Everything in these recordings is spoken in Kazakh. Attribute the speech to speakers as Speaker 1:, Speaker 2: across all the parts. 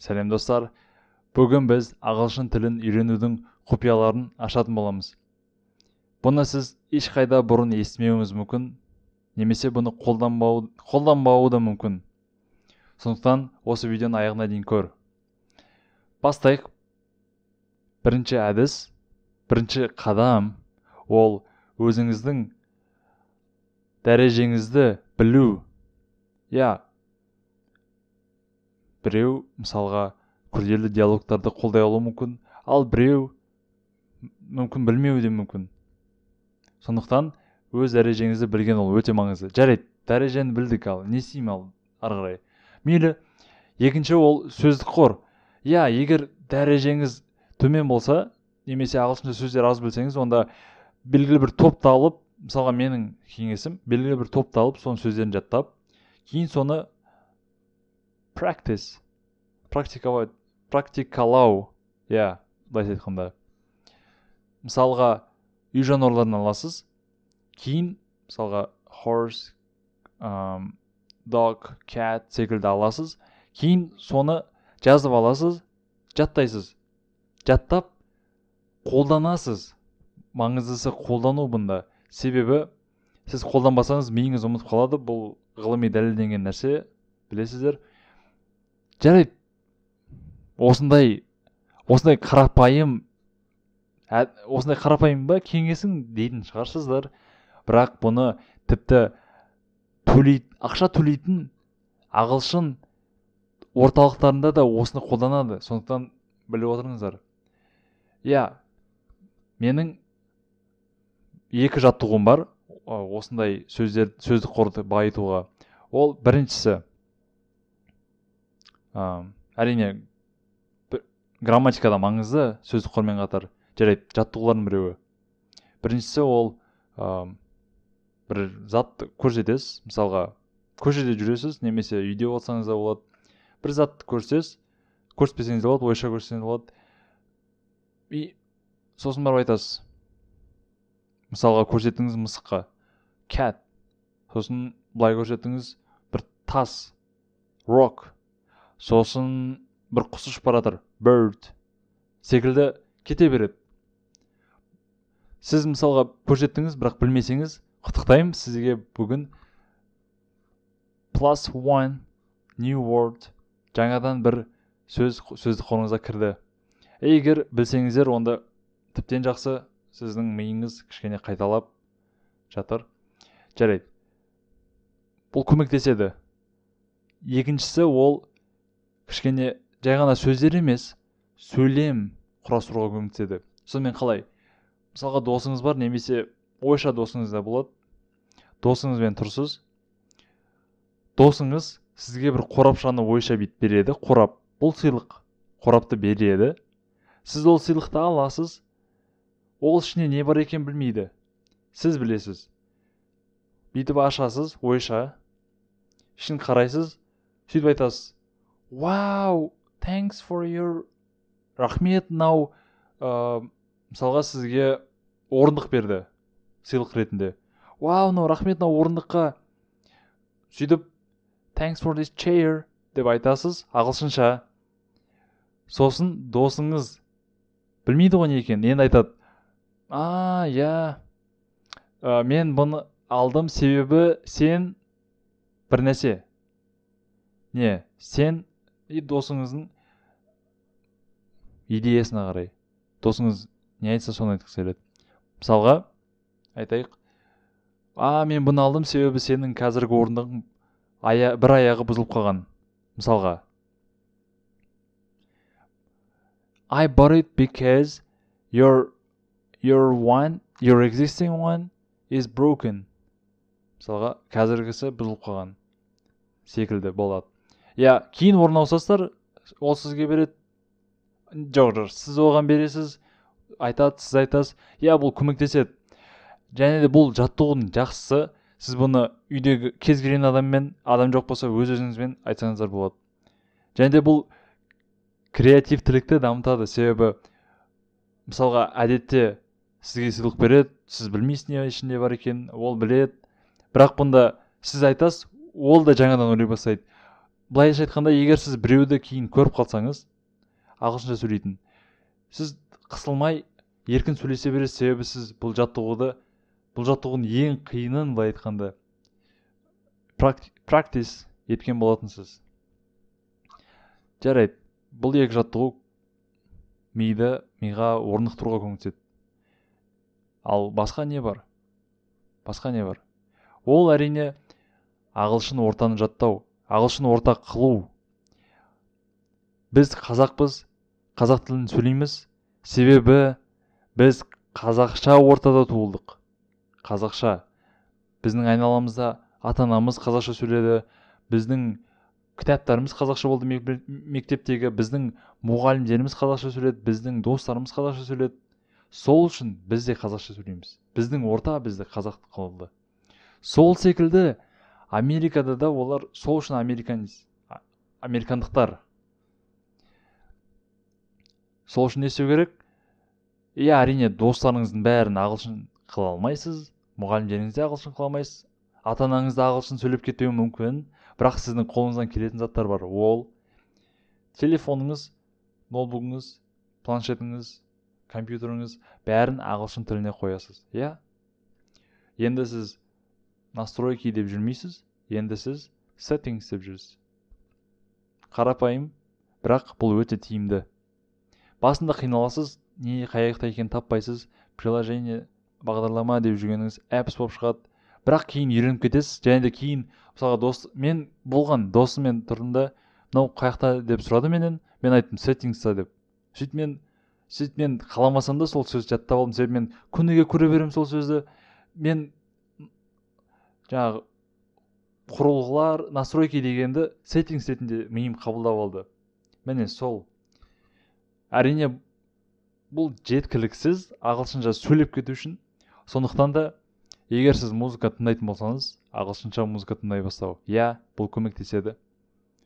Speaker 1: Сәлем, достар! Бүгін біз ағылшын тілін үйренудің құпияларын ашатын боламыз. Бұны сіз ешқайда бұрын естімеуіңіз мүмкін, немесе бұны қолданбауы да мүмкін. Сондықтан осы видеоның аяғына дейін көр. Бастайық. Бірінші әдіс, бірінші қадам ол өзіңіздің дәрежеңізді білу. Иә, біреу мысалға күрделі диалогтарды қолдай алуы мүмкін, ал біреу мүмкін білмеуі де мүмкін. Сондықтан өз дәрежеңізді білген ол өте маңызды. Жарайды, дәрежені білдік, ал не істеймін ал ары қарай? Мейлі. Екінші ол сөздік қор. Иә, егер дәрежеңіз төмен болса, немесе ағылшынша сөздер аз білсеңіз, онда белгілі бір топты алып, мысалға менің кеңесім, белгілі бір топты алып, соның сөздерін жаттап, кейін соны practice, практиковать, практикалау, иә, былайша айтқанда. Мысалға, үй жануарларын аласыз, кейін мысалға horse, dog, cat секілді аласыз, кейін соны жазып аласыз, жаттайсыз. Жаттап қолданасыз. Маңыздысы қолдану бұнда. Себебі сіз қолданбасаңыз, миыңыз ұмытып қалады. Бұл ғылыми дәлелденген нәрсе, білесіздер. Жарайды, осындай қарапайым ба кеңесің дейтін шығарсыздар. Бірақ бұны тіпті ақша төлейтін ағылшын орталықтарында да осыны қолданады. Сондықтан біліп отырыңыздар. Иә, менің екі жаттығуым бар осындай сөздік қорды байытуға. Ол біріншісі, әрине грамматикада маңызды сөздік қормен қатар. Жарайды, жаттығулардың біреуі. Біріншісі ол бір затты көрсетесіз, мысалға көшеде жүресіз, немесе үйде отырсаңыз да болады. Бір затты көрсетесіз, көрсетпесеңіз де болады, ойша көрсетсеңіз де болады. И сосын барып айтасыз. Мысалға көрсеттіңіз мысыққа cat, сосын былай көрсеттіңіз бір тас rock, сосын бір құс ұшып бара жатыр bird секілді кете береді. Сіз мысалға көрсеттіңіз, бірақ білмесеңіз, құттықтаймын, сізге бүгін plus one new word, жаңадан бір сөз сөздік қорыңызға кірді. Егер білсеңіздер, онда тіптен жақсы, сіздің миыңыз кішкене қайталап жатыр. Жарайды, бұл көмектеседі. Екіншісі ол кішкене жай ғана сөздер емес, сөйлем құрастыруға көмектеседі. Сонымен қалай? Мысалға досыңыз бар, немесе ойша досыңыз да болады. Досыңызбен тұрсыз. Досыңыз сізге бір қорапшаны ойша бүйтіп береді. Қорап, бұл сыйлық. Қорапты береді. Сіз ол сыйлықты аласыз. Ол ішінде не бар екенін білмейді. Сіз білесіз. Бүйтіп ашасыз, ойша. Ішін қарайсыз, сөйтіп айтасыз. Wow, thanks for your... Рахмет, мынау, мысалға сізге орындық берді сыйлық ретінде. Вау, мынау рахмет мынау орындыққа. Сөйтіп thanks for this chair деп айтасыз ағылшынша. Сосын досыңыз білмейді ғой не екенін, енді айтады. А, иә, мен бұны алдым, себебі сен бір нәрсе. Не, сен и досыңыздың идеясына қарай. Досыңыз не айтса, соны айтқысы келеді. Мысалға, айтайық, а, мен бұны алдым, себебі сенің қазіргі орындығың бір аяғы бұзылып қалған. Мысалға, I bought it because your existing one is broken. Мысалға, қазіргісі бұзылып қалған секілді болады. Иә, кейін орын ауысасыздар, ол сізге береді. Жоқ, жоқ, сіз оған бересіз, айтады, сіз айтасыз. Иә, бұл көмектеседі. Және де бұл жаттығудың жақсысы, сіз бұны үйдегі кез келген адаммен, адам жоқ болса өз-өзіңізбен айтсаңыздар болады. Және де бұл креативтілікті дамытады, себебі мысалға әдетте сізге сыйлық береді, сіз білмейсіз не ішінде бар екенін, ол біледі. Бірақ бұнда сіз айтасыз, ол да жаңадан ойлай бастайды. Былайша айтқанда, егер сіз біреуді кейін көріп қалсаңыз ағылшынша сөйлейтін, сіз қысылмай еркін сөйлесе бересіз, себебі сіз бұл жаттығудың ең қиынын, былай айтқанда, практис еткен болатынсыз. Жарайды, бұл екі жаттығу миға орнықтыруға көмектеседі. Ал басқа не бар? Басқа не бар? Ол әрине ағылшын ортаны жаттау, ағылшын орта қылу. Біз қазақпыз, қазақ тілін сөйлейміз, себебі біз қазақша ортада туылдық. Қазақша. Біздің айналамызда ата-анамыз қазақша сөйледі, біздің кітаптарымыз қазақша болды мектептегі, біздің мұғалімдеріміз қазақша сөйледі, біздің достарымыз қазақша сөйледі. Сол үшін біз де қазақша сөйлейміз. Біздің орта бізді қазақ қылды. Сол секілді Америкада да олар сол үшін американдықтар. Сол үшін не істеу керек? Иә, әрине, достарыңыздың бәрін ағылшын қыла алмайсыз, мұғалімдеріңізді ағылшын қыла алмайсыз, ата-анаңыз да ағылшын сөйлеп кетуі мүмкін, бірақ сіздің қолыңыздан келетін заттар бар. Ол телефоныңыз, ноутбугыңыз, планшетіңіз, компьютеріңіз, бәрін ағылшын тіліне қоясыз. Иә? Енді сіз настройки деп жүрмейсіз, енді сіз settings деп жүрсіз. Қарапайым, бірақ бұл өте тиімді. Басында қиналасыз, не қай жақта екенін таппайсыз, приложение, бағдарлама деп жүргеніңіз apps болып шығады. Бірақ кейін үйреніп кетесіз, және де кейін, мысалға, мен болған досыммен тұрдым да, мынау қай жақта деп сұрады менен, мен айттым settings'та деп. Сөйтіп мен қаламасам да сол сөзді жаттап алдым, себебі мен күніге көре беремін сол сөзді. Мен жаңағы құрылғылар, настройки дегенді settings ретінде миым қабылдап алды. Міне сол. Әрине, бұл жеткіліксіз ағылшынша сөйлеп кету үшін. Сондықтан да егер сіз музыка тыңдайтын болсаңыз, ағылшынша музыка тыңдай бастау. Иә, бұл көмектеседі.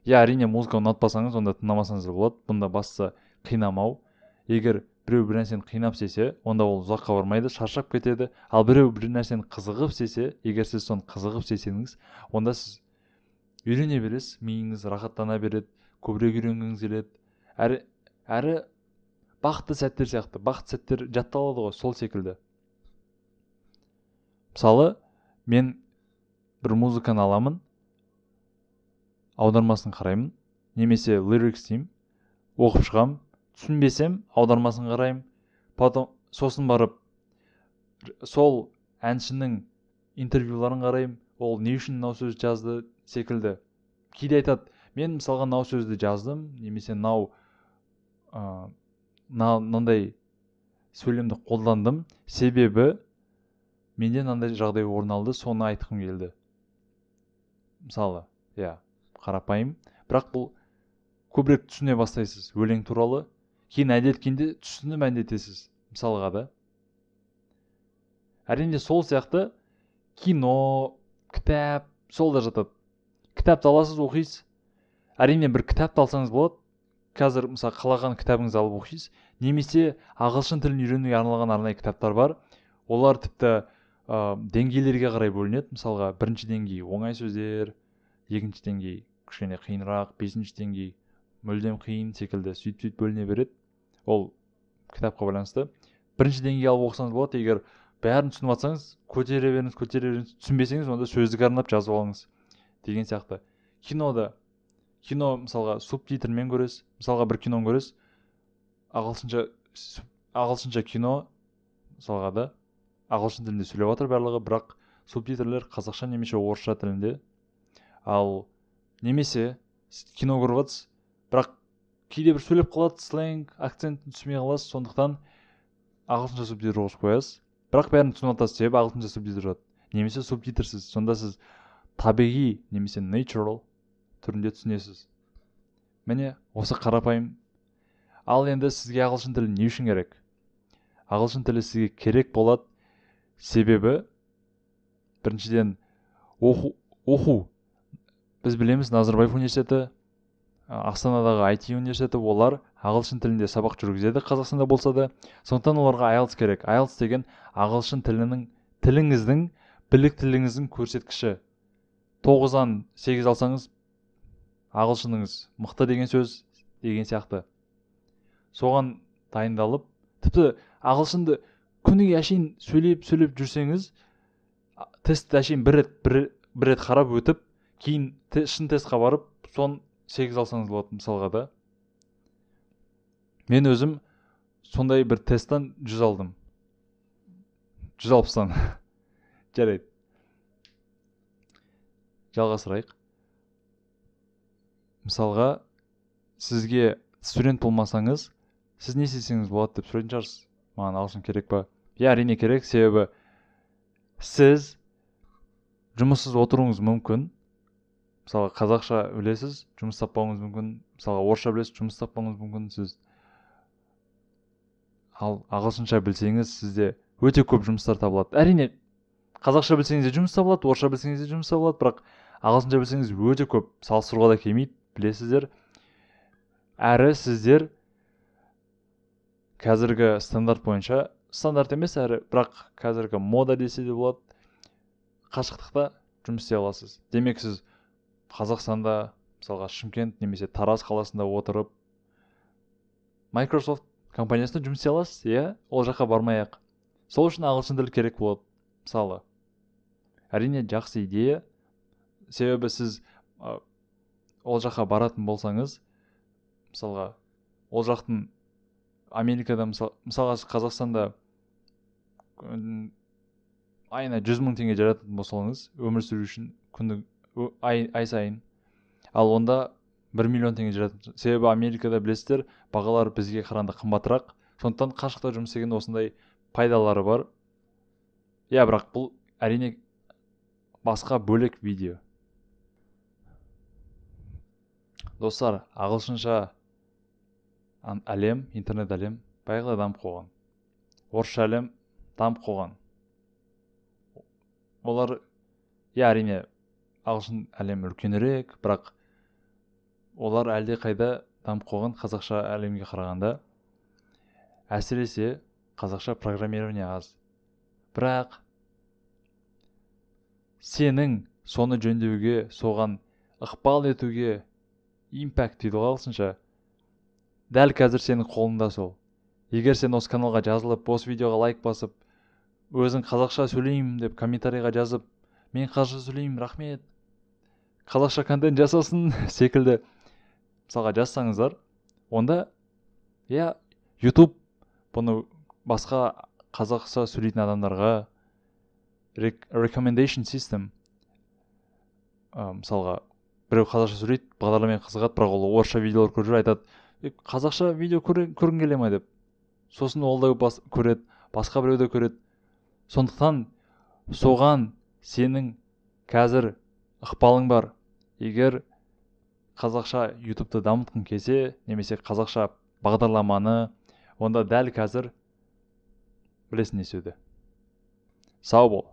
Speaker 1: Иә, әрине, музыка ұнатпасаңыз, онда тыңдамасаңыз да болады. Бұнда бастысы қинамау. Егер біреу бір нәрсені қинап істесе, онда ол ұзаққа бармайды, шаршап кетеді. Ал біреу бір нәрсені қызығып істесе, егер сіз соны қызығып істесеңіз, онда сіз үйрене бересіз, миыңыз рахаттана береді, көбірек үйренгіңіз келеді. Әрі бақытты сәттер сияқты, бақытты сәттер жатталады ғой, сол секілді. Мысалы, мен бір музыканы аламын, аудармасын қараймын, немесе lyrics деймін, оқып шығамын, түсінбесем аудармасын қараймын, потом сосын барып сол әншінің интервьюларын қараймын, ол не үшін мынау сөз жазды секілді. Кейде айтады, мен мысалға мынау сөзді жаздым, немесе мынау мынандай сөйлемді қолдандым, себебі менде мынандай жағдай орын алды, соны айтқым келді. Мысалы, иә, қарапайым, бірақ бұл көбірек түсіне бастайсыз өлең туралы, кейін әндеткенде түсініп әндетесіз, мысалға да. Әрине, сол сияқты кино, кітап, сол да жатады. Кітапты аласыз, оқисыз. Әрине, бір кітапты алсаңыз болады. Қазір, мысалы, қалаған кітабыңызды алып оқисыз, немесе ағылшын тілін үйренуге арналған арнайы кітаптар бар. Олар тіпті деңгейлерге қарай бөлінеді. Мысалға, бірінші деңгей оңай сөздер, екінші деңгей кішкене қиынырақ, бесінші деңгей мүлдем қиын секілді, сөйтіп бөліне береді. Ол кітапқа байланысты. Бірінші деңгей алып оқысаңыз болады. Егер бәрін түсініп жатсаңыз, көтере беріңіз, көтере беріңіз. Түсінбесеңіз, онда сөздік арнап жазып алыңыз деген сияқты. Кино, мысалға, субтитрмен көресіз. Мысалға, бір киноны көресіз, ағылшынша кино, мысалға да, ағылшын тілінде сөйлеп жатыр барлығы, бірақ субтитрлер қазақша немесе орысша тілінде. Ал немесе кино көріп жатсыз, бірақ кейде бір сөйлеп қалады, сленг, акцентін түсінбей қаласыз, сондықтан ағылшынша субтитр қосып қоясыз, бірақ бәрін түсініп жатасыз, себебі ағылшынша субтитр жатады. Немесе субтитрсіз, сонда сіз табиғи немесе natural түрінде түсінесіз. Міне, осы қарапайым. Ал енді сізге ағылшын тілі не үшін керек? Ағылшын тілі сізге керек болады, себебі біріншіден оқу. Біз білеміз, Назарбаев университеті, Астанадағы IT университеті, олар ағылшын тілінде сабақ жүргізеді, Қазақстанда болса да. Сондықтан оларға IELTS керек. IELTS деген ағылшын тілінің, тіліңіздің, біліктілігіңіздің көрсеткіші. 9-дан 8 алсаңыз, ағылшыныңыз мықты деген сөз деген сияқты. Соған дайындалып, тіпті ағылшынды күніге әшейін сөйлеп жүрсеңіз, тестті әшейін бір рет қарап өтіп, кейін шын тестқа барып, сон 8 алсаңыз болады мысалға да. Мен өзім сондай бір тесттен 100 алдым. 160-тан. Жарайды. Жалғастырайық. Мысалға, сізге студент болмасаңыз, сіз не істесеңіз болады деп сұрайтын шығарсыз. Маған ағылшын керек па? Иә, әрине керек, себебі сіз жұмыссыз отыруыңыз мүмкін. Мысалы, қазақша білесіз, жұмыс таппауыңыз мүмкін. Мысалға, орысша білесіз, жұмыс таппауыңыз мүмкін. Сіз ал ағылшынша білсеңіз, сізде өте көп жұмыстар табылады. Әрине, қазақша білсеңіз де жұмыс табылады, орысша білсеңіз де жұмыс табылады, бірақ ағылшынша білсеңіз өте көп, салыстыруға да келмейді, білесіздер. Әрі сіздер қазіргі стандарт бойынша, стандарт емес әрі, бірақ қазіргі мода десе де болады, қашықтықта жұмыс істей аласыз. Демек, сіз Қазақстанда, мысалға, Шымкент немесе Тараз қаласында отырып Microsoft компаниясында жұмыс істей аласыз, иә, ол жаққа бармай-ақ. Сол үшін ағылшын тілі керек болады, мысалы. Әрине, жақсы идея. Себебі сіз ол жаққа баратын болсаңыз, мысалға, ол жақтың Америкада, мысалға, Қазақстанда айына 100 мың теңге жарататын болсаңыз, өмір сүру үшін күндік ай сайын, ал онда 1 миллион теңге жарататын. Себебі Америкада, білесіздер, бағалар бізге қарағанда қымбатырақ. Сондықтан қашықта жұмыс істеген осындай пайдалары бар. Иә, бірақ бұл әрине басқа бөлек видео. Достар, ағылшынша әлем, интернет әлем баяғыда дамып қойған. Орысша әлем дамып қойған. Олар, иә, әрине, ағылшын әлемі үлкенірек, бірақ олар әлде қайда дамып қойған қазақша әлемге қарағанда. Әсіресе қазақша программирование аз. Бірақ сенің соны жөндеуге, соған ықпал етуге, импакт дейді ғой ағылшынша, дәл қазір сенің қолыңда сол. Егер сен осы каналға жазылып, осы видеоға лайк басып, өзің қазақша сөйлеймін деп комментарийға жазып, мен қазақша сөйлеймін, рахмет, қазақша контент жасасын секілді мысалға жазсаңыздар, онда иә, YouTube бұны басқа қазақша сөйлейтін адамдарға recommendation system, мысалға, біреу қазақша сөйлейді, бағдарламамен қызығады, бірақ ол орысша видеолар көріп жүр, айтады, қазақша видео көргің келе ма деп. Сосын ол да көреді, басқа біреу де көреді. Сондықтан соған сенің қазір ықпалың бар. Егер қазақша YouTube'ты дамытқың келсе, немесе қазақша бағдарламаны, онда дәл қазір білесің не істеуді. Сау бол.